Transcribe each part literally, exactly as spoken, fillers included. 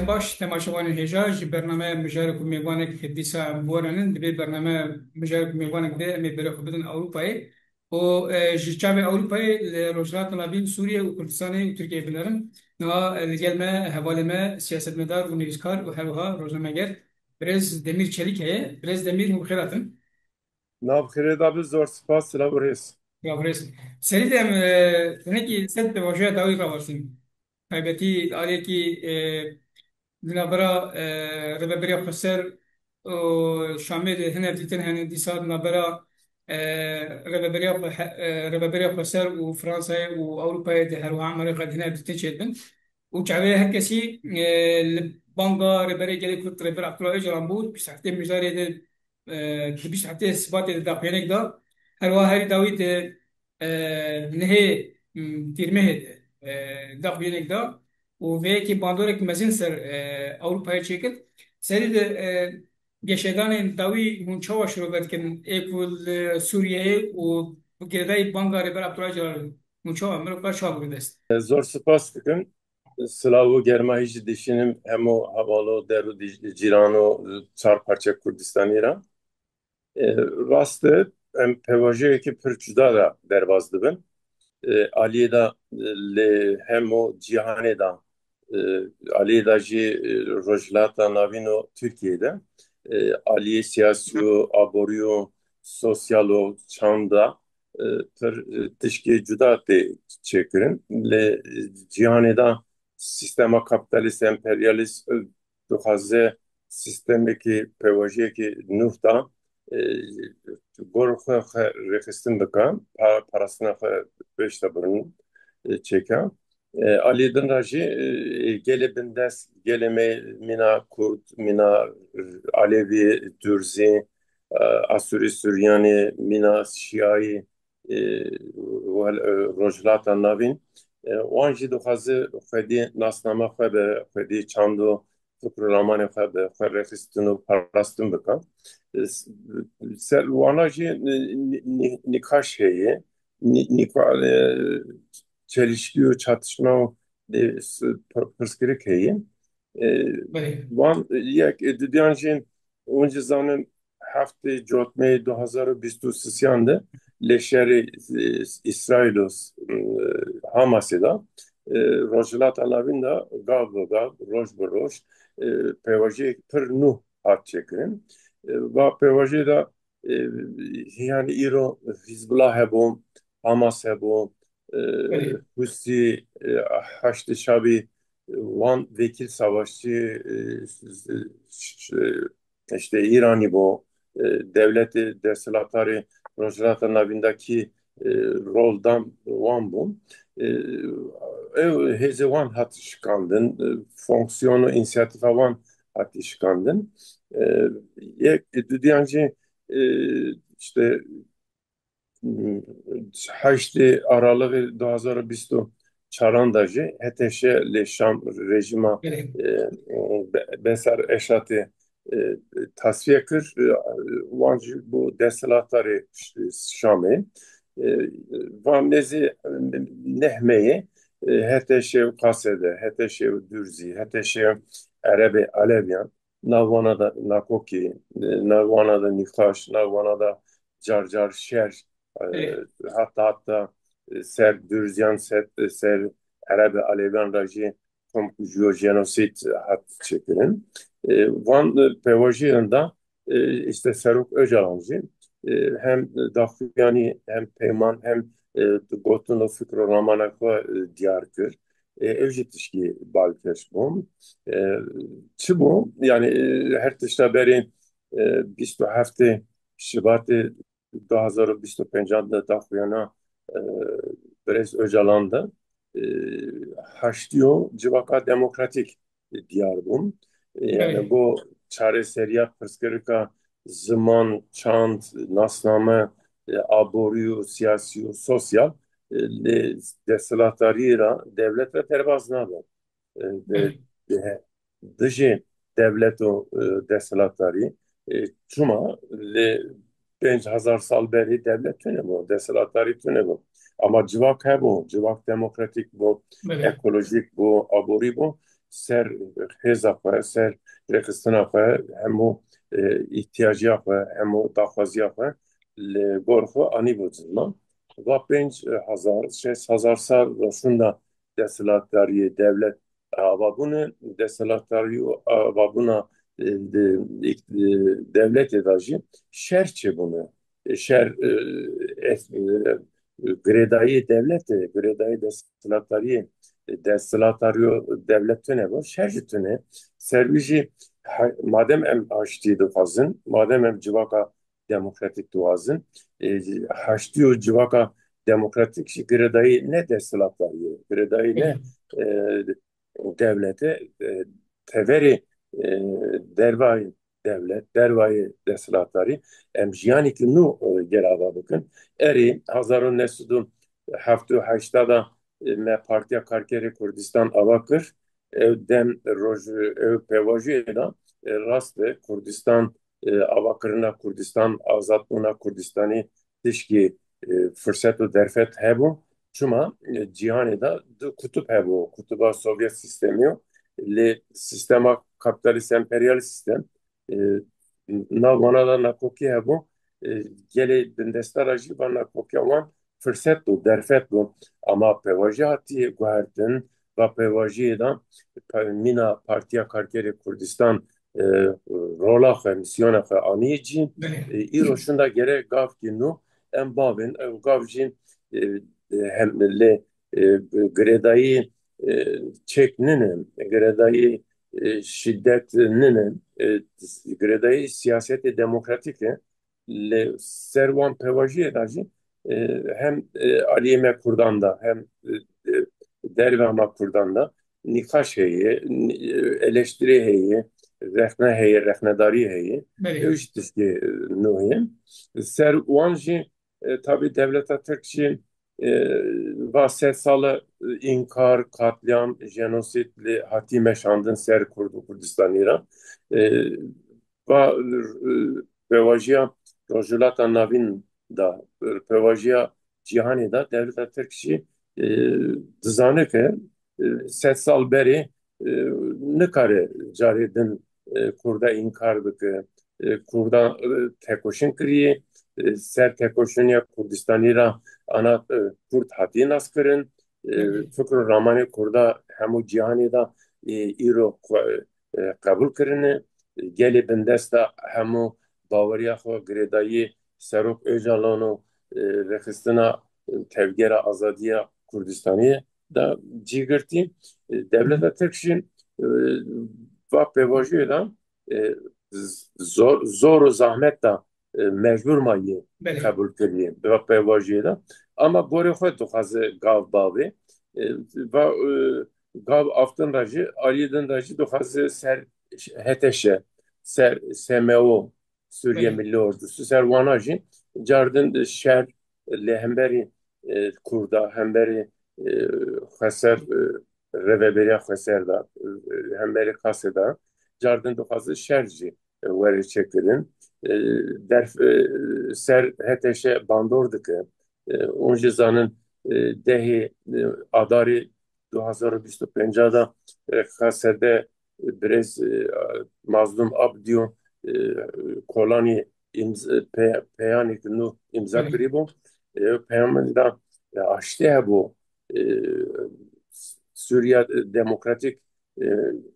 Baş, temaşevanên hêja, ji bername mijarek û mêvanek dîsa em bi we re nin. Di vê bername mijarek û mêvanek de em ê berê xwe bidin Ewropayê û, e, ji çavê Ewropayê li Rojhilata Navîn, Sûriye û Kurdistanê û Tirkiyeyê binerin. Niha, e, li gel me hevalê me, siyasetmedar û nivîskar û her wiha rojnameger Birêz Demîr Çelîk heye. Birêz Demîr, hûn bi xêr hatin. Nav xêrê da bi, zor spas, silav û rêz. Silav û rêz. Serî de em, e, hinekî ser pêvajoya dawî rawesin. Taybetî aliyekî, e, di navbera, e, Rêveberiya Xweser û Şamê de hin hevdîtin hene dîsa di navbera, e, Rêveberiya Xwe-, e, Rêveberiya Xweser û Fransayê û Ewropayê de her wiha Amerîkayê de hin hevdîtin çêdibin. Û çavê her kesî, e, li banga Rêberê Gelê Kurd Rêber Abdullah Ocalan bû, bîst heftê Mîzarê de, e, di bîst heftê Sibatê de daxuyanek da. Her wiha herî dawî de, e, nehê, m, Tîrmehê de, e, daxuyanek da û vê yekê bandorek mezin ser, e, Ewropayê çêkir. Serî de, e, geşedanên dawî hûn çawa şirove dikin, ê ku li Sûriyeyê û bi girêdayî banga Rêber Abdullah Ocalan hûn çawa, mirov ka çawa bigre dest? Zor spas dikim. Silav û germahî jî dişînim hemû heval û der û dij-, cîran û çar parçe Kurdistanî re. E, rast e, em pêvajoyekî pir cuda de derbas dibin. E, aliyê de, e, li hemû cîhanê de, e, aliyê de jî, e, Rojhilata Navîn û Tirkiyeyê de, e, aliyê siyasî û aborî û sosyal û çand de, e, pir, e, tişkê cuda tê çêkirin. Li cîhanê de sîstema kapîtalîst emperyalîst, e, dixwaze sîstemekî, pêvajiyekî nûh da, e, gor xwe, xwe rêxistin bike, pa-, parastina xwe pêş de birin, e, çêke. E, alî din re jî, e, gelê bindest, gelê me mîna Kurd, mîna Alevî, Durzî, e, Asûrî, Suryanî, mîna Şiyayî, e, wel-, e, Rojhilata Navîn, e, wan jî dixwaze xwedî nasname xwe be, xwedî çand û fikr û ramanê xwe be, xwe rêxistin û parastin bike. E, s-, ser wana jî ni-, ni-, ni-, nîkaş heye, ni-, nîka-, e, çelişkî û çatışma û, e, s-, pir-, pirsgirêk heye. E, Belê. Wan, e, yek, e, didiyan jî hûn jî zanin, heftê Cotmeyê du hazar û bîst û sisiyan de li şerê, e, Îsraîl û, e, Hamasê de, e, Rojhilata Navîn de gav bi gav, roj bi roj, e, pêvajiyek pir nû hat çêkirin. E, va pêvajiyê de, e, yanî îro Hizbullah hebû, Hamas hebû, e, Belê. Husî, e, Haşdî Şabî, e, wan vekîl savaşçî, e, ş-, ş-, ş-, işte Îranî bû, e, dewletê desthilatdarê Rojhilata Navîn de kî, e, rol dan wan bû. E, ew hêzê wan hat şikandin, e, fonksiyon û însiyatîfa wan hat şikandin. E, yek, dudiyan jî, e, işte, heştê Aralıkê du hazar û bîst û çaran de jî H T Ş lê Şam rejîma, Belê. e, Be-, Beşar Esadê, e, tasfiye kir. E, wan jî bû desthilatdarê Ş-, Şamê. E, van nêzî, e, neh meyê, e, H T Ş û Kasede, H T Ş û Durzî, H T Ş û Erebê Aleviyan, nav wana de nakokî, e, nav wana de nîqaş, nav wana de car car şer, e, Belê. hatta hatta, e, ser Durziyan, ser, e, ser Erebe Aleviyan re jî komkujiyo, jenosîd hat çêkirin. E, van, e, pêvajoyan de, e, işte Serok Ocalan jî, e, hem daxuyanî, hem peyman, hem, e, gotin û fikr û ramana xwe, e, diyar kir. E, ew jî tişkî balkêş bû. E, çi bû? Yani, e, her tişta berê, e, bîst û heftê Şibatê du hazar û bîst û pêncan de daxuyana, e, Birêz Ocalan de, e, haştiyo civaka demokratîk diyar bûn. E, yani Belê. bu çareseriya pirsgirêka ziman, çand, nasname, e, aborî û siyasî û sosyal, e, li desthilatdariyê re, dewlet re derbas nabe. E, Belê. e, dijî dewlet û, e, desthilatdarî, e, çima li pênc hezar sal berî dewlet tune bû, desthilatdarî tune bû. Ama civak hebû, civak demokratîk bû, Belê. ekolojîk bû, aborî bû. ser hêza xwe, ser rêxistina xwe, hemû, e, îhtiyaciya xwe, hemû daxwaziya xwe li gor xwe anîbû ziman. Va pênc hezar, şeş hezar sal roşunda desthilatdariyê, dewlet avabûne, desthilatdarî û avabûna, e, de, e, dewletê de jî şer çêbûne. E, şer, e, es-, e, girêdayî dewletê, girêdayî desthilatdariyê, e, desthilatdariyo dewlet tune bû, şer jî tune. Ser wî jî he-, madem em aştî dixwazin, madem em civaka demokratîk dixwazin, e, haştî û civaka demokratîk jî girêdayî ne desthilatdariyê, girêdayî ne, e, dewlete, e, teverê, e, dervayê dewlet, dervayê desthilatdarî, em jiyanekî nû, e, gere ava bikin. Erê, hezar û neh sed û heft û heşta de, e, me Partiya Karkerê Kurdistan ava kir. Ew dem roj, ew pêvajoyê de, e, rast e, Kurdistan, e, avakirina Kurdistan, azadbûna Kurdistanê tişkî, e, firset û derfet hebû. Çima, e, cîhanê de du kutub hebû. Kutuba Sovyet sîstemî û lê sîstema kapîtalîst emperyalîst sîstem. E, nav wana de nakokî hebû. E, gelê bindesta re jî va nakokiya wan firset bû, derfet bû. Ama pêvajoya hatiye guhertin, va pêvajiyê de pe-, mîna Partiya Karkerê Kurdistan, e, rola xwe, mîsyona xwe aniye cî. Belê. E, îro şinda gere gavkî nû em bavên, ew gav jî, e, e, hem lê, e, girêdayî, e, çek nîne, girêdayî, e, şîdet nîne, e, girêdayî siyasetê demokratîk e. Li ser wan pêvajiyê de jî, e, hem, e, aliyê me Kurdan de, hem, e, e, derve me Kurdan de nîqaş heye, n-, e, eleştirê heye, rexne heye, rexnedarî heye. Belê. Ew jî tiştê, e, nû ye. Ser wan jî, e, tabî dewleta Tirk jî, e, va sed sal e, înkar, katliam, jenosîd lê hatî meşandin ser Kurd û Kurdistanî re. E, va, e, pêvajoya Rojhilata Navîn de, e, pêvajoya cîhanê de dewleta Tirk jî, e, dizane ke, e, sed sal berê, e, nikare carê din, e, Kurda înkar bike. E, Kurda, e, tekoşîn kiriye, e, ser tekoşîniya Kurdistanî re ana, e, Kurd hatiye naskirin. E, Hı hı. Fikr û ramanê Kurda hemû cîhanê de, e, îro xwe, e, qebûl kirine. Gelê bindesta hemû baweriya xwe girêdayî Serok Ocalan û, e, rêxistina, e, tevgera azadiya Kurdistanê de cî girtî. E, dewleta Tirk jî, e, va pêvajoyê de, e, z-, zor, zor û zahmet de, e, mecbûr maye Belê. Qebûl kiriye. Va pêvajoyê de. Ama gorê xwe dixwaze gav bavê. E, va, e, gav aftin re jî, aliyê din re jî dixwaze ser H T Ş, ser S M O, Sûriye Belê. Millî Ordusu, ser wana jî cardin şer li hemberî, e, Kurda, hemberî, e, Xweser, e, rêveberiya Xweser de, e, hemberî Qasê de cardin dixwaze şer jî, e, were çêkirin. E, derf-, e, ser H T Ş bandor dike. E, hûn jî zanin, e, dehê, e, Adarê du hazar û bîst û pênc de, e, Qasê de, e, birêz, e, Mazlûm Abdî û, e, Kolanî îmz-, pe-, peyanêk nû îmza Hı hı. kirîbû. E, peyamên de, e, aştî hebû. E, Sûriya Demokratîk, e,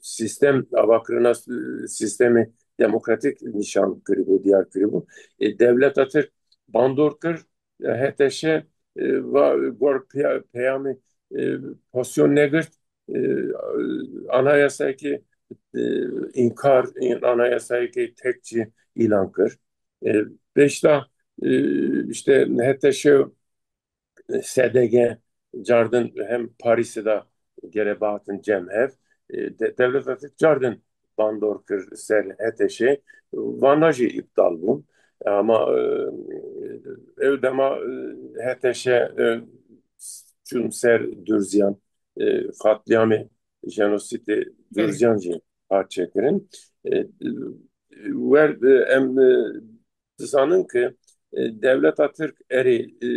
sîstem, avakirina, e, sîstemê demokratîk nîşan kirîbû, diyar kirîbû. E, dewleta Tirk bandor kir, e, H T Ş, e, va gor peya-, peyamê, e, pozîsyon negirt, e, anayasayekê, e, înkar, anayasayekê tek jî îlan kir. E, pêşta, e, işte H T Ş, S D G cardin hem Parîsê de gere bihatin cem hev. E, de-, dewleta Tirk cardin bandor kir ser H T Ş. Vana jî îptal bûn. Ama, e, ew dema, e, H T Ş, e, çûn ser Durziyan, e, katliamê jenosîdê Durziyan jî hat çêkirin. E, wer, e, em, e, dizanin ke, e, dewleta Tirk erê, e,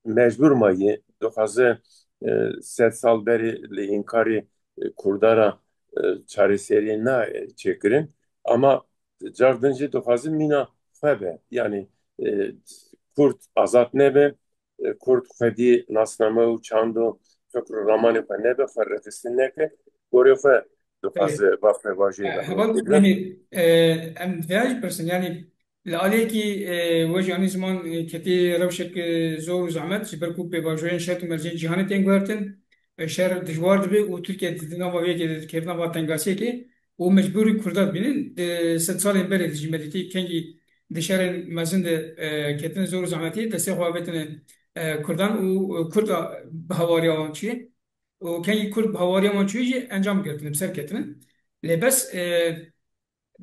mecbûr maye, dixwaze, e, sed sal berê li înkarê e, Kurda re, e, çareseriyê nayê çêkirin. Ama car din jî dixwazin mîna xwe be. Yanî, e, Kurd azad nebe, e, Kurd xwedî nasname û çand û fikr û ramanê xwe nebe, xwe rêxistin neke, gorê xwe dixwaze va pêvajoyê E, Heval Demîr, e, em vêya jî pirsin, yanî li aliyekî, e, we jî anî ziman, e, ketî rewşek, e, zor û zehmet, ji ber ku pêvajoyên şert û mercên cîhanê tên guhertin, e, şer dijwar dibe û Tirkiye di nava vê yekê de dikevin nava tengasiyekê û mecbûrî Kurda dibînin. Di sed salên berê de jî me dîtî kengî di şerên mezin de, e, ketine zor û zehmetî, destê xwe avêtine, e, Kurdan û, e, Kurd a, bi hawariya wan çûye. Û kengî Kurd bi hawariya wan çûyî jî encam girtine, bi ser ketine. Lê bes, e,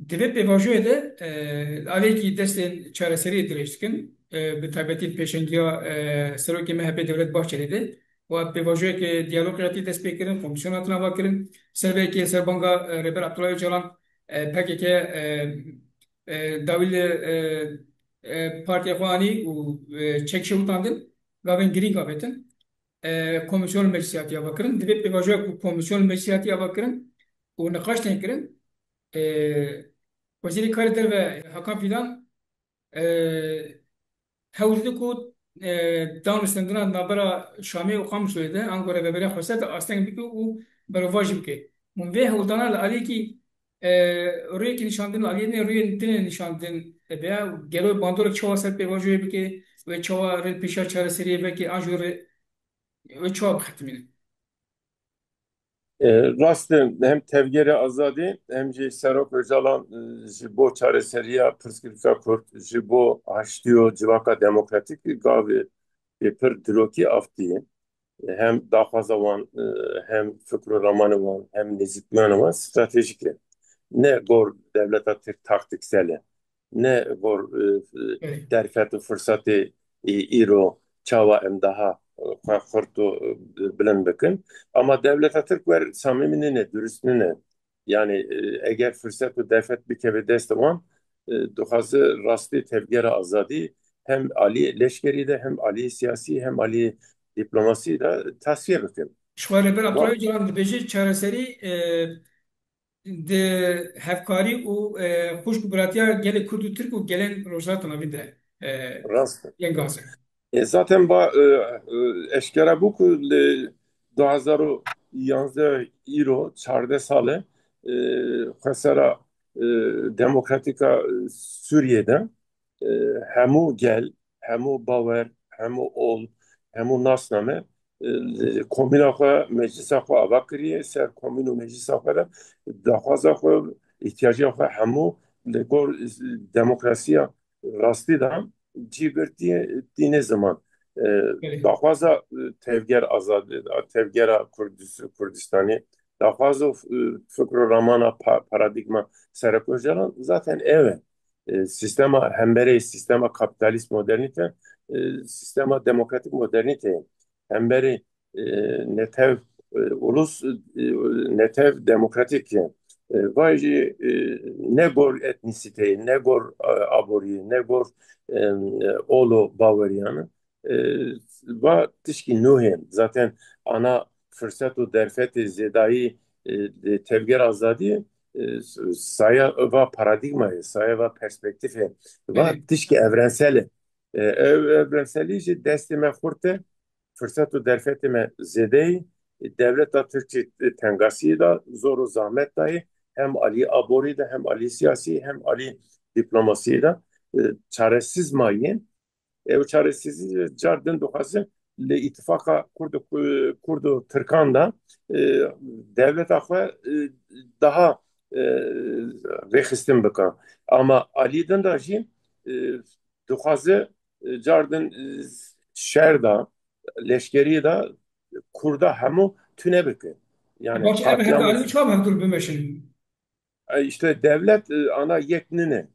di vê pêvajoyê de, e, aliyekî destên çareseriyê dirêj dikin, e, bi taybetî pêşengiya, e, serokê M H P Devlet Bahçelî de. Û ev pêvajoyeke diyalog hatî dest pê kirin, komîsyon hatin ava kirin. Ser vê yekê ser banga, e, Rêber Abdullah Ocalan, e, P K K, e, e, dawî li, e, e, partiya xwe anî û, e, çek şewitandin. Gavên girîng avêtin. E, komîsyon meclisî hatiye ava kirin. Divê pêvajoya ku komîsyon meclisî hatiye ava kirin û niqaş tên kirin, e, Wezîrê Karê Derve Hakan Fîdan, e, hewl dide ku, e, dan û stendina navbera Şamê û Qamişloyê de, ango rêveberiya xweser de asteng bike û berovajî bike. Hûn vê hewldana li aliyekî, e, rûyekî nîşandin, li aliyê dinê rûyên dinê nîşandin, e, veya gelo bandorek çawa ser pêvajoyê bike, wê çawa rê pêşiya çareseriyê veke, an jî rê wê çawa bixetimînin? E, rast e, hem Tevgera Azadî hem jî Serok Ocalan, e, ji bo çareseriya pirsgirêka Kurd, ji bo haştî û civaka demokratîk gavê pir dirokî avtiye. Hem daxwaza wan, e, hem fikr û ramanê wan, hem nêzîkbûyana wan stratejîk e. Ne gor dewleta Tirk taktîksel e. Ne gor, e, e, Evet. derfet û firsatê, e, îro çawa em daha, e, xwe xurt û, e, bilind bikin. Ama dewleta Tirk wer samîmî nîne, durust nîne. Yani, e, eger fırsat û derfet bikeve dest wan, e, dixwaze rastî tevgera azadî hem alî leşkerî de, hem alî siyasî, hem alî diplomasî de tasfiye bikin. Ji xwe Rêber Abdullah Ocalan dibêje çareserî, e, di hevkarî û, e, xwişk û biratiya gelê Kurd û Tirk û gelên Rojhilata Navîn de, e, Rast e. yên gaze. E, zaten ba, e, e, eşkera bû ku li du hezar û yanzdeh îro çardeh sal e, e, xwesera, e, demokratîka, e, Sûriyê de, e, hemû gel, hemû bawer, hemû ol, hemû nasname, e, komîna xwe, meclisa xwe ava kiriye, ser komîn û meclisa xwe de daxwaza xwe, îhtiyacê xwe hemû li gor, e, demokrasiya rastî de cî girtiye tîne ziman. E, Belê. daxwaza, e, tevger azad, tevgera Kurdis-, Kurdistanê, daxwaza, e, fikr û ramana pa-, paradîgma Serok Ocalan zaten ev e. E, sistema hemberê, sistema kapitalîst modernîte, e, sistema demokratîk modernîte ye. Hemberê, e, netev, e, ulus, e, netev demokratîk ye. E, vay jî, e, ne gor etnîsîteyê, ne gor, e, aboriyê, ne gor, e, olo baweriyan, e, va tişkî nû hê. Zaten ana fırsat û derfetê zêdayî, e, di tevger azadiyê, e, saya va paradîgmayê, saya va perspektîfê, va Belê. tişkî evrensel e. E, ev evrenselî jî destê me xurt e, fırsat û derfetê me zêde ye. Dewleta Tirkçe tengasiyê de zor û zahmet dayê, hem alî aborî de, hem alî siyasî, hem alî diplomasiyê de, e, çaresiz mayî. Ew çaresizî car din dixwaze li îtifaqa Kurd û, Kurd û Tirkan de, e, dewleta xwe, e, daha, e, rêxistin bike. Ama alî din de jî, e, dixwaze, e, car din, e, şer de, leşkerî de Kurda hemû tune bike. Yani Baş ev katliam hevdalî çawa hevdûr bimeşin? E, işte devlet, e, ana yek nine.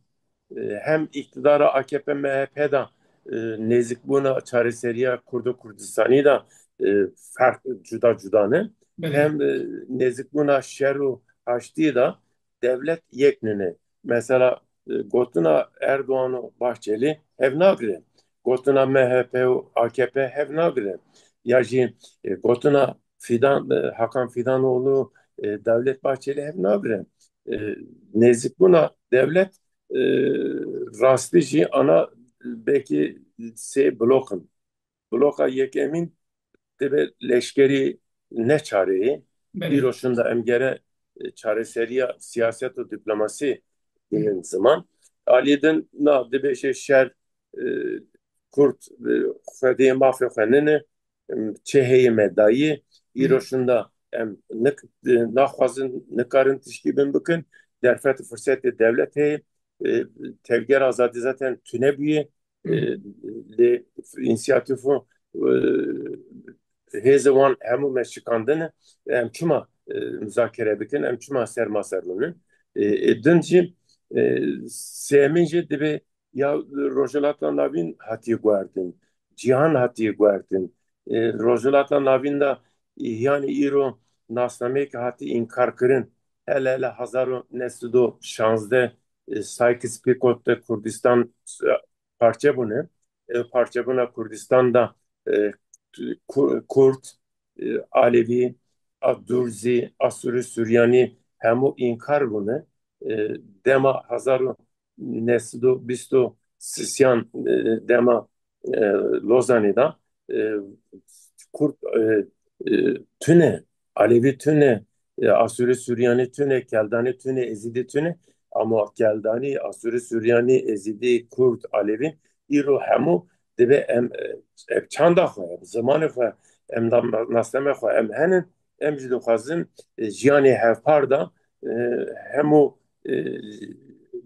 E, hem iktidara A K P M H P de, e, nêzikbûna çareseriya Kurd û Kurdistanî de, e, ferq cuda cuda ne. Belê. Hem, e, nêzikbûna şer û haştî de devlet yek nine. Mesela, e, gotina Erdoğan û Bahçeli hev nagire. Gotina M H P û A K P hev nagire. Ya jî, e, gotina Fidan, e, Hakan Fidanoğlu, E, Devlet Bahçeli hev nagire. E, nêzîkbûna dewlet, e, rastî jî ana belkî sê blok in. Bloka yekemîn dibe leşkerî ne çare ye. Belê. Îro şinda em gere, e, çareseriya siyaset û diplomasî bînin ziman. Alî din na dibe jê şer, e, Kurd, e, xwediyê mafê xwe nine, em, çi heye me dayî, Hı. îro şinda em nik-, e, naxwazin, nikarin tişkî bin bikin. Derfet û firsetê dewlet heye. E, tevger azadî zaten tune bûye. Hı. E, lê însiyatîf û, e, hêzê wan hemû me şikandine. Em çima, e, muzakere bikin? Em çima serma ser rûnin? E, e, din jî, e, sêyemîn jî dibe ya Rojhilata Navîn hatiye guhertin, cîhan hatiye guhertin. E, Rojhilata Navîn de, e, yanî îro nasnameyek hatiye înkar kirin. Hele hele hezar û neh sed û şazdeh, e, Sykes-Picot de Kurdistan, e, parçe bûne. E, parçebûna Kurdistan de, e, Ku-, Kurd, e, Alevî, a Durzî, Asûrî, Suryanî hemû înkar bûne. E, dema hezar û neh sed û bîst û sêyan, e, dema, e, Lozanê de, e, Kurd, e, e, tune, Alevî tune, e, Asûrî Suryanî tune, Keldanî tune, Êzîdî tune, ama Keldanî, Asûrî Suryanî, Êzîdî, Kurd, Alevî, îro hemû dibe em, e, em çanda xwe, em zimanê xwe, em da-, nasname xwe, em henin, em jî dixwazin, e, jiyanê hevpar de, e, hemû, e,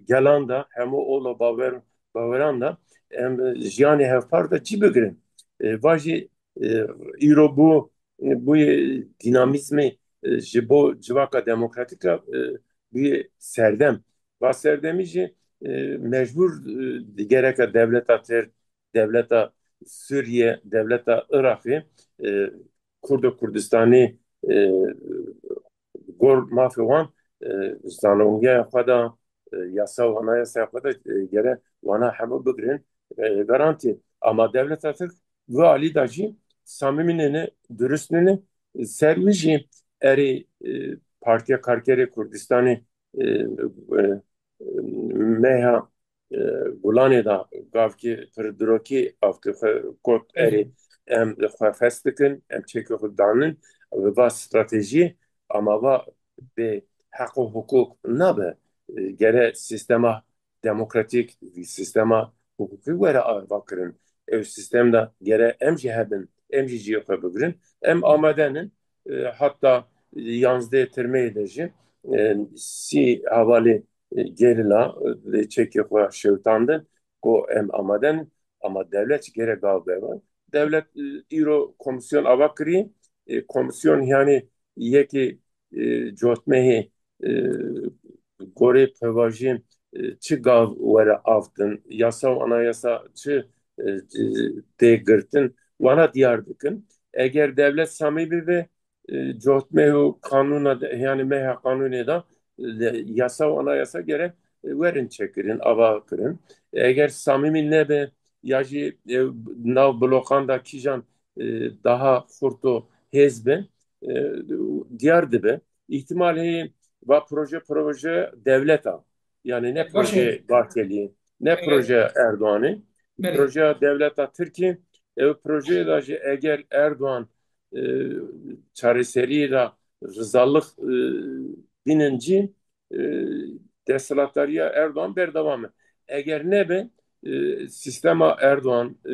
gelan de, hemû ola bawer, baweran de em, e, jiyanê hevpar de cî bigirin. E, va jî, e, îro bû, bûye dînamîzmê, e, ji bo civaka demokratîk re, e, bûye serdem. Va serdemî jî, e, mecbûr, e, gereke dewleta Tirk, dewleta Sûriye, dewleta Iraqê, e, Kurd û Kurdistanî, e, gor mafê wan, e, zanongeya xwe de, e, yasa û anayasaya xwe de, e, gere wana hemû bigirin, e, garantî. Ama dewleta Tirk vê alî de jî samîmî nîne, durust nîne, ser wî jî erê, e, Partiya Karkerê Kurdistanê, e, e, meha, e, Gulanê de gavkî pir dirokî avtî xwe got, erê, em xwe fes dikin, em çekê xwe danin, bi va stratejiyê, ama va bê heq û hiqûq nabe. E, gere sîstema demokratîk, sîstema hiqûqî were avakirin. Ew sîstem de gere em jî hebin, em jî cihê xwe bigirin. Em amade nin, e, heta yanzdeh Tirmeyê de jî, e, sî hevalê, e, gerîla, e, lê çekê xwe şewitandin, ku em amade nin, ama dewlet jî gerek gav be. Dewlet, e, îro komîsyon ava kirî, e, komîsyon yanî yekê, e, cotmehê, e, gorê pevajî, e, çi gav were avtin, yasa û anayasa çi, e, e, tê girtin, wana diyar dikin. Eger dewlet samî bibe, e, cotmeh û kanûna de, yanî meha qanûnê de, e, yasa û anayasa gere, e, werin çekirin, ava kirin. Eger samîmî nebe, ya jî, e, nav blokan de kîjan, e, daha xurt û hêz be, e, diyar dibe. Îhtimal heye va proje, proje dewleta. Yanî ne Baş e. proje Bahçelî, ne Evet. proje Erdoğanê. Belê. Projeya dewleta Tirkî, ew projeyê de jî eger Erdoğan, e, çareseriyê de rizalix, e, bînin cî, e, desthilatdariya Erdoğan berdewam e. Eger nebe, e, sîstema Erdoğan, e,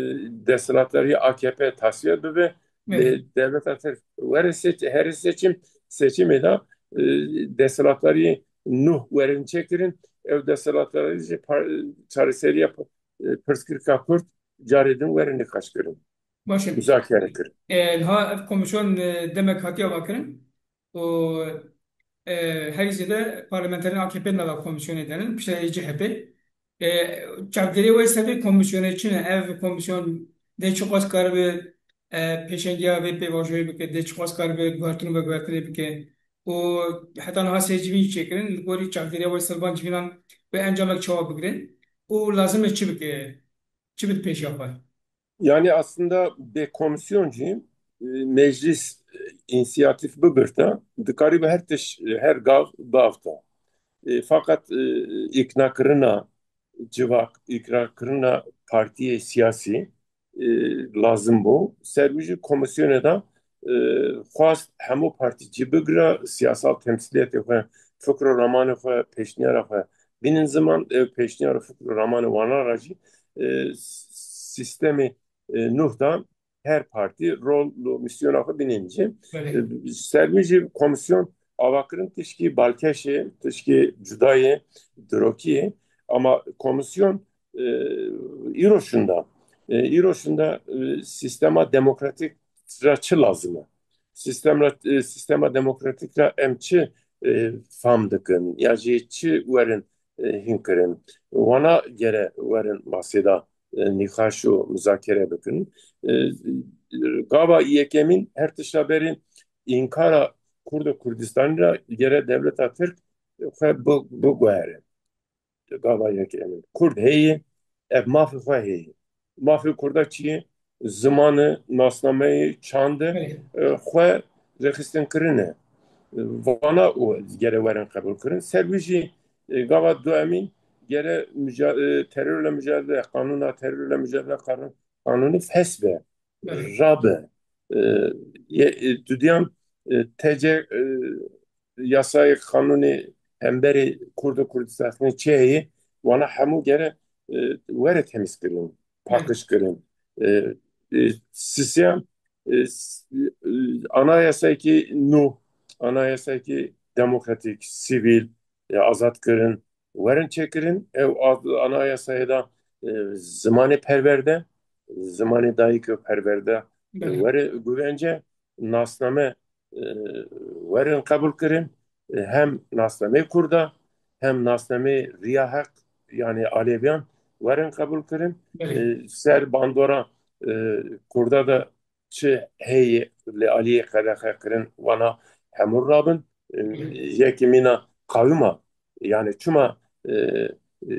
desthilatdariya A K P tasfiye bibe, Evet. e, dewleta Tirk were seç-, herê seçim, seçimê de, e, desthilatdariyê nû werin çêkirin, ew desthilatdarî jî par-, çareseriya p-, e, pirsgirêka Kurd carê din were nîqaşkirin. Baş e. Muzakere kirin. E, niha ev komîsyon, e, demek hatiye avakirin û, e, herî zêde parlamenterên A K P nava komîsyonê de ne, piştre yê C H P. E, çavdêrê we ser vê komîsyonê çi ne? Ev komîsyon dê çiqas karibe, e, pêşengiya vê pêvajoyê bike, dê çiqas karibe guhertin û veguhertinê bike? Û heta niha sê civîn jî çêkirin, li gorî çavdêriya we ser van civînan wê encamek çawa bigire û lazim e çi bike, çi bide pêşiya xwe? Yani aslında bê komîsyon jî, e, meclis, e, însiyatîf bigirta, dikaribe her tiş, her gav biafta. E, fakat, e, îknakirina civak, îknakirina partiyê siyasî, e, lazim bû. Ser wî jî komîsyonê de, e, xwest hemû partî cî bigire, siyasal temsîliyetê xwe, fikr û ramanê xwe, pêşniyara xwe bînin ziman. Ev pêşniyar û fikr û ramanê wana re jî, e, s-, sîstemê, e, nûh de her partî rol û mîsyona xwe bînin jî. Belê. E, ser wî jî komîsyon avakirin tişkî balkêş e, tişkî cuda ye, dirokî ye. Ama komîsyon, e, îro şûnda, e, îro şûnda, e, sîstema demokratîk ra çi lazim e? Sîstem ra, e, sîstema demokratîk ra em çi, e, fam dikin? Ya jî çi werin, e, hîn kirin? Wana gere werin masê de, e, nîqaş û muzakere bikin. E, gava yekemîn her tişta berî înkara Kurd û Kurdistanî ra gere dewleta Tirk xwe bi-, biguhere. Gava yekemîn. Kurd heye, ev mafê xwe heye. Mafê Kurda çi ye? Ziman e, nasname ye, çand e, Belê. e, xwe rêxistin kirine. E, vana û gere werin qebûl kirin. Ser wî jî, e, gava duemîn gere müca-, e, terörle mücadele, kanûna terörle mücadele kanûn-, kanûnî fes be, Belê. rabe. E, ye-, e, dudiyan, e, T C, e, yasayê kanûnê hemberê Kurd û Kurdistanê çi heye, wana hemû gere, e, were temîz kirin, Belê. paqij kirin. E, e, sisiyan, e, s-, e, anayasayekî nû, anayasayekî demokratîk, sivîl, e, azad kirin, werin çêkirin. Ew a-, anayasayê de, e, zimanê perwerde, zimanê dayik û perwerde, e, Belê. were guvence, nasname, e, werin qebûl kirin. E, hem nasnameyê Kurda, hem nasnameyê Riya Heq, yanî Aleviyan werin qebûl kirin. Belê. E, ser bandora, e, Kurda de çi heye li aliyê qedexe kirin, wana hemû rabin. E, Belê. yekî mîna qawîma, yanî çima, e, e,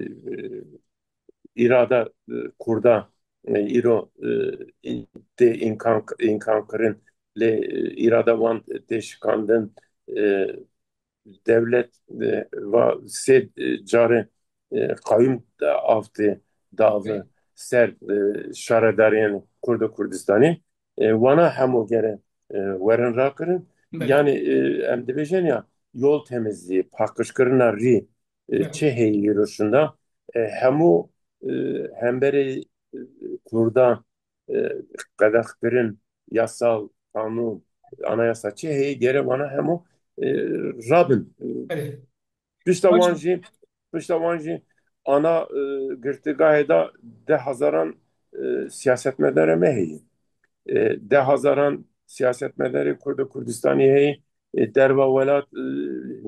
îrada, e, Kurda, e, îro, e, in-, tê înkan, înkan kirin, lê, e, îrada wan tê şikandin, e, dewlet, e, va sê, e, carê, e, qawîm de avtê davi Belê. ser, e, şaredariyên Kurd û Kurdistanê. E, wana hemû gere, e, werin rakirin. Belê. Yanî, e, em dibêjin ya yol temizliği, paqijkirina rî, e, Belê. çi heye îro şûnda, e, hemû, e, hemberê, e, Kurda, e, qedexkirin, yasal, kanûn, anayasa çi heye, gere wana hemû, e, rabin. E, Belê. Pişta Hocam. wan jî, pişta wan jî ana, e, girtîgahê de deh hezaran, e, siyasetmedara me heye. E, deh hezaran siyasetmedarê Kurd û Kurdistanî heye. E, derva welat, e,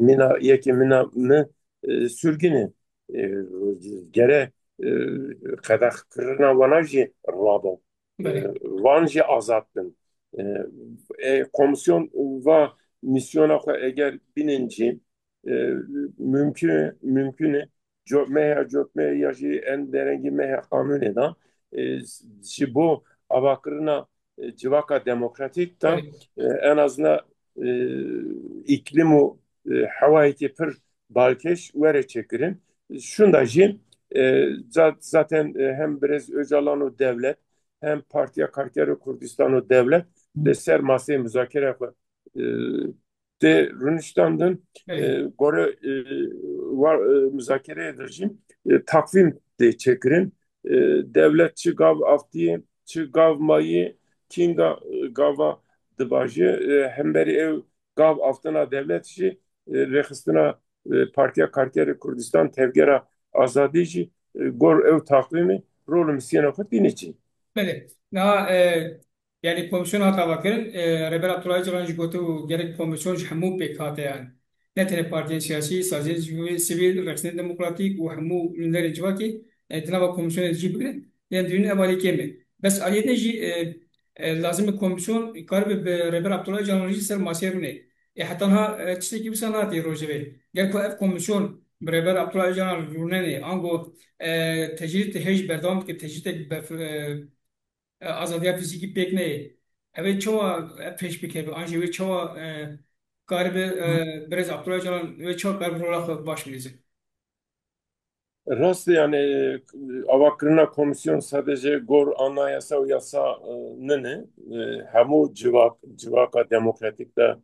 mîna, yekê mîna min, e, sürgün e. E, gere, e, qedexkirina wana jî rabe. Belê. E, van jî azad bin. E, e, komîsyon va mîsyona xwe eger bînin jî, e, mümkün, mümkün e. Co-, meha cotmehê ya jî en derengî meha qanûnê de, e, ji bo avakirina, e, civaka demokratîk de, Evet. e, en azından, e, îklim û, e, hewayekî pir balkêş were çêkirin. Şunda jî, e, za-, zaten, e, hem birêz Ocalan û dewlet, hem Partiya Karkerê Kurdistan û dewlet li ser maseyê muzakere xwe, e, tê rûniştandin. Evet. E, gore, e, war, e, muzakereyê de jî, e, takvîm tê çêkirin. E, dewlet çi gav aftiyê, çi gav mayî, kînga, e, gava dibaje, e, hemberî ew gav aftina dewlet jî, e, rêxistina, e, Partiya Karkerê Kurdistan, Tevgera Azadî jî, e, gor ew takvîmê rol û misyona xwe tîne çî. Belê. Niha, e, Yanî komîsyon hat avakirin, e, Rêber Abdullah Ocalan jî gotibû gerek komîsyon ji hemû pêkhate, yanî ne tenê partiyên siyasî, saziyên sivîl, rêxistinên demokratîk û hemû nûnerên civakê, e, di nava komîsyonê de cî bigrin. Yanî dibînin ev alî kêm e. Bes aliyê din jî, e, e, lazim e komîsyon karibe bi Rêber Abdullah Ocalan jî ser maseyê rûnê. E, heta niha, e, tiştekî wisa nehatî rojevê. Ger ku ev komîsyon bi Rêber Abdullah Ocalan rûnenê, ango, e, tecrîd hêj berdewam dike, tecrîdek bef-, e, e, azadiya fîzîkî pêk neyê. Ew ê çawa, e, pêş bikeve? An jî wê çawa, e, karibe, e, birêz Abdullah Öcalan wê çawa karibe rola xwe baş bilîze? Rast e, yani, avakirina komîsyon sadece gor anayasa û yasa, e, nine. E, hemû civak, civaka demokratîk de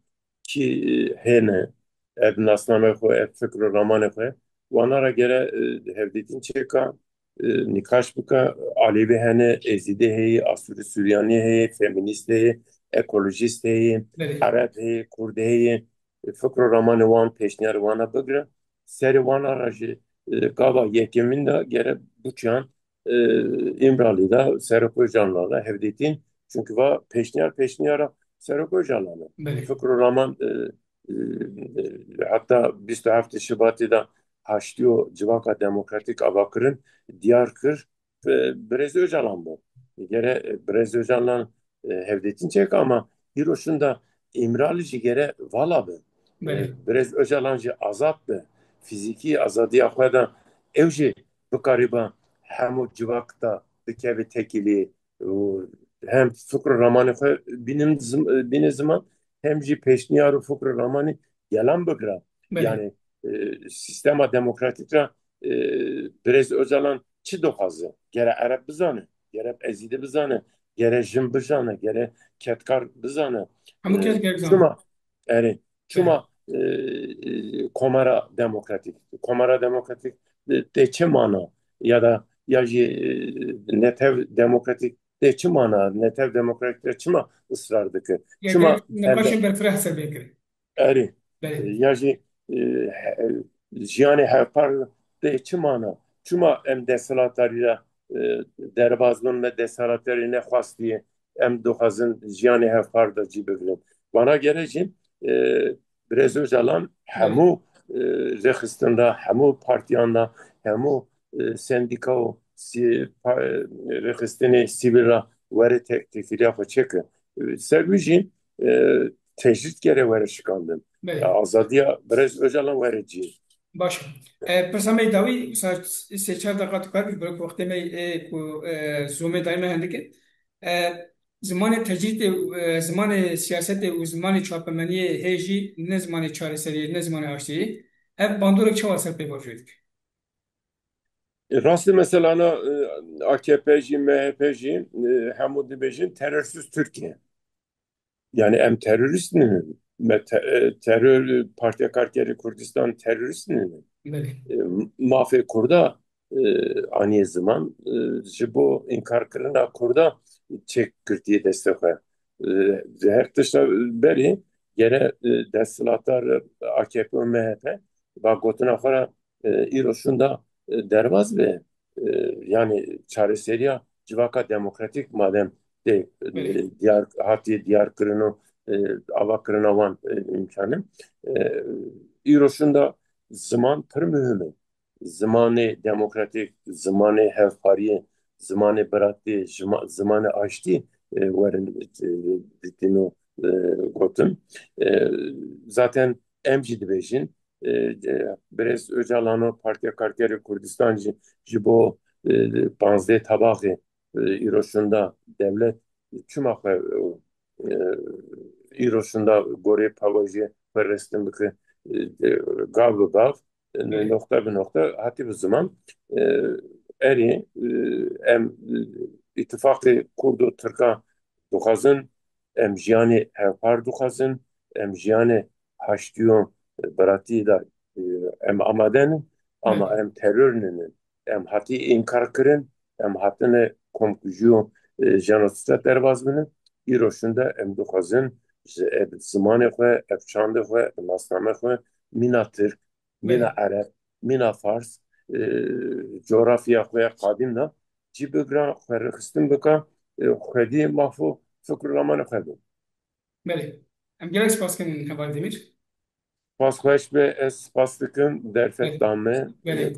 kî, e, hêne, ev nasnameyê xwe, ev fikr û ramanê xwe, wana ra gere, e, hevdîtin çêka, e, nîqaş bika, Alevî hene, Êzîdî heye, Asûrî Suryanî heye, feminîst heye, ekolojîst heye, Belê. Ereb heye, Kurd heye, e, fikr û ramanê wan, pêşniyarê wana bigire. Serê wana ra jî, e, gava yekemîn de gere buçiyan, e, Îmralî de, Serok Ocalan de hevdîtin. Çunkî va pêşniyar, pêşniyara Serok Ocalan e. Belê. Fikr û raman, e, e, e, heta bîst û heftê Şibatê de Haştî û Civaka Demokratîk ava kirin, diyar kir, e, Birêz Ocalan bû. Gere, e, Birêz Ocalan, e, hevdîtin çêka ama îro şûnda Îmralî jî gere vala be. E, Belê. Birêz Ocalan jî azad be. Fîzîkî azadiya xwe de ew jî bikariba hemû civak de bikeve tekîlî û hem fikr û ramanê xwe bînin zim-, bîne ziman, hem jî pêşniyar û fikr û ramanê gelan bigira. Belê. Yani, e, sîstema demokratîk ra, e, Birêz Ocalan çi dixwaze? Gere Ereb bizane, gere Ezîdî bizane, gere jin bijane, gere kedkar bizane. Hemû E, kes gerek zane. Çima, erê, Belê. Çima, e, e, Komara Demokratîk? Komara Demokratîk de, de çi mana? Ya da, ya jî, e, Netew Demokratîk de çi mana? Netew Demokratîk de çima israr dike? Ya Çima gerek niqaşên berfireh ser bê kirin. Erê. Belê. Ya jî, e, he-, jiyanê hevpar de çi mana? Çima em desthilatdarî re, e, derbaz bûn, me desthilatdarî nexwastiye, em dixwazin jiyanê hevpar de cî bigrin. Vana gere jî, e, Birêz Ocalan Belê. Hemû, e, rêxistin re, hemû partiyan re, hemû, e, sendîka û sî-, pa-, rêxistinê sivîl re were te-, têkiliya xwe çêke. E, ser wî jî, e, tecrîd gere were şikandin. Belê. Ya azadiya Birêz Ocalan were cî. Baş. E, pirsa me yê dawî, sa sê çar deqa tu kar bî, belkî wextê me, e, ku, e, Zoomê dayê me hindike. E, zimanê tecrîdê, e, zimanê siyasetê û zimanê çapemeniyê hê jî ne zimanê çareseriyê, ne zimanê aştiyê. Ev bandorek çawa ser pêvajoyê dike? E, rast e, mesela na, e, A K P jî, M H P jî, e, hemû dibêjin terörsüz Türkiye. Yani em terörist nînin. Me te-, e, terör, Partiya Karkerê Kurdistan terörist nînin. Belê. E, mafê Kurda, e, aniye ziman, e, ji bo înkarkirina Kurda çêk girtiye destê xwe. E, ji her tişta berê gere, e, desthilatdar A K P û M H P ba gotina xwe re, e, îro şûnda, e, derbaz be. E, yani çareseriya civaka demokratîk madem tê, e, Belê. Diyar, hatiye diyar kirin û, e, ava kirina wan, e, îmkan e. E, îro şûnda ziman pir muhim e. Zimanê demokratîk, zimanê hevpariyê, zimanê biratî, jima-, zimanê aştî, e, werin, e, dîtin û, e, gotin. E, zaten em jî dibêjin, e, e, Birêz Ocalan û Partiya Karkerê Kurdistan jî ji bo, e, panzdeh Tebaxê, e, îro şûnda dewlet çima xwe, e, îro şûnda gorê pawejiyê xwe restin bike, e, gav bi gav, e, Belê. Noqte bi noqte hatî bi ziman. E, erê, e, em, e, îtifaqê Kurd û Tirka dixwazin, em jiyanê hevpar dixwazin, em jiyanê haştî û biratî de, e, em amade ne, ama Belê. Em terör nînin. Em hatî înkar kirin, em hatine komkujî û, e, jenosîda derbaz binin. Îro şûnde em dixwazin ji ev zimanê xwe, ev çandê xwe, ev nasname xwe mîna Tirk, mîna Belê. Ereb, mîna Fars, e, coğrafya xwe ya qadîm de cî bigira, xwe rêxistin bika, e, xwedî maf û fikr û ramanê xwe bin. Belê. Em gelek spas dikin heval Demîr. Spas xweş be, ez spas dikim, derfet Belê. Da me. Belê.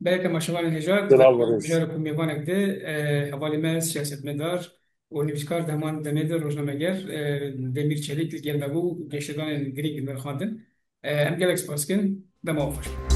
Belê temaşevanên hêja, Silav û rêz. Mijarê ku mêvanek di, e, hevalê me siyasetmedar û nivîskar di heman demê de rojnameger, e, Demîr Çelîk li gel me bû, geşedanên girîng li me xwendin. E, em gelek spas dikin, dema we xweş.